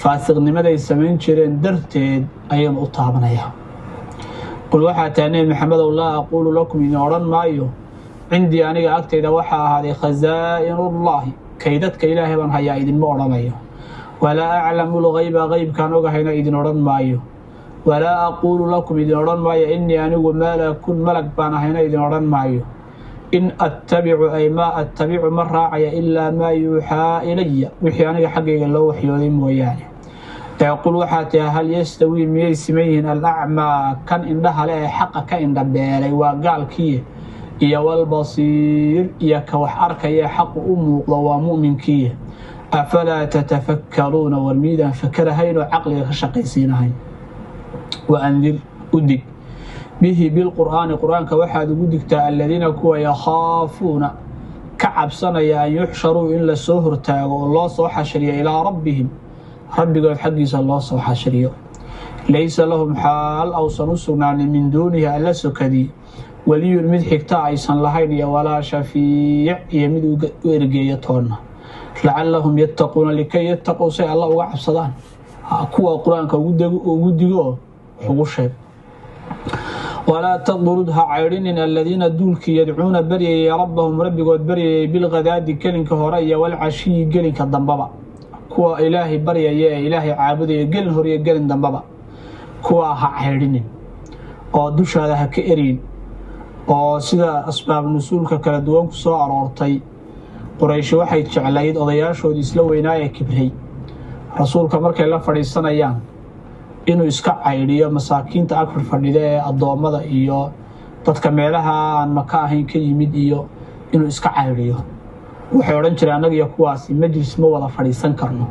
Faasiqnimaday samayn jireen darteed ayaan u taabanayaa. Qul, waxaa tahay, Nebi Maxamedow, laa aquulu lakum, idin odhan maayo, cindii, aniga agtayda waxaa ahaaday khasaa'inullaahi, kaydadka Ilaahay baan hayaa, idinma odhanayo. Walaa aclamu lgayba, qaybkaan ogahayna idin odhan maayo. Walaa aquulu lakum, idin odhan maayo, innii anigu malakun, malag baan ahayna idin odhan maayo. In attabicu, ay maa attabicu, ma raacaya, ilaa maa yuuxaa ilaya, wixii aniga xaggayga loo waxyooday mooyaane. Ee qul, waxaa tihi, hal yastawii, miyay siman yihiin, alacmaa, kan indhaha le ee xaqa ka indhabeelay, waa gaalkii, iyo walbasiir, iyo ka wax arkaya ee xaqu u muuqdo, waa mu'minkii? Afalaa tatafakkaruuna, war miidaan fakarahayn oo caqliga ka shaqaysiinahayn? Wa andir, u dig, bihi, bilqur'aani, qur-aanka waxaad ugu digtaa, aladiina, kuwa, yakhaafuuna, ka cabsanaya, an yuxsharuu, in lasoo hortaago oo loo soo xashriyo, ilaa rabbihim, rabbigood xaggiisa loo soo xashriyo. Laysa lahum, xaal ausan u sugnaanin, min duunihi, alla sokadii, weliyun, mid xigta aysan lahayn, iyo walaa shafiic, iyo mid u ergeeyo toonna. Lacalahum yattaquuna, likay yattaquu, say alla uga cabsadaan. Kuwa qur-aanka ugu digo, ugu sheeg. Walaa tadrud, ha caydhinin, aladiina, duulkii, yadcuuna, baryayay, rabbahum, rabbigood baryayay, bilghadaadi, gelinka hore, iyo walcashiyi, gelinka dambaba. Kuwa Ilaahay baryaya ee Ilaahay caabudaya gelin hore iyo gelin dambaba, kuwaa ha caydhinin oo dushaada ha ka eryin. Oo sida asbaab nusuulka kala duwan ku soo aroortay, Qurayshi waxay jeclayd odayaashoodii isla weynaayee kibray rasuulka markay la fadhiisanayaan inuu iska caydhiyo masaakiinta ag fadhfadhida ee addoommada iyo dadka meelaha aan Maka ahayn ka yimid, iyo inuu iska caydhiyo. Waxay odhan jireen, annaga iyo kuwaasi majlis ma wada fadhiisan karno.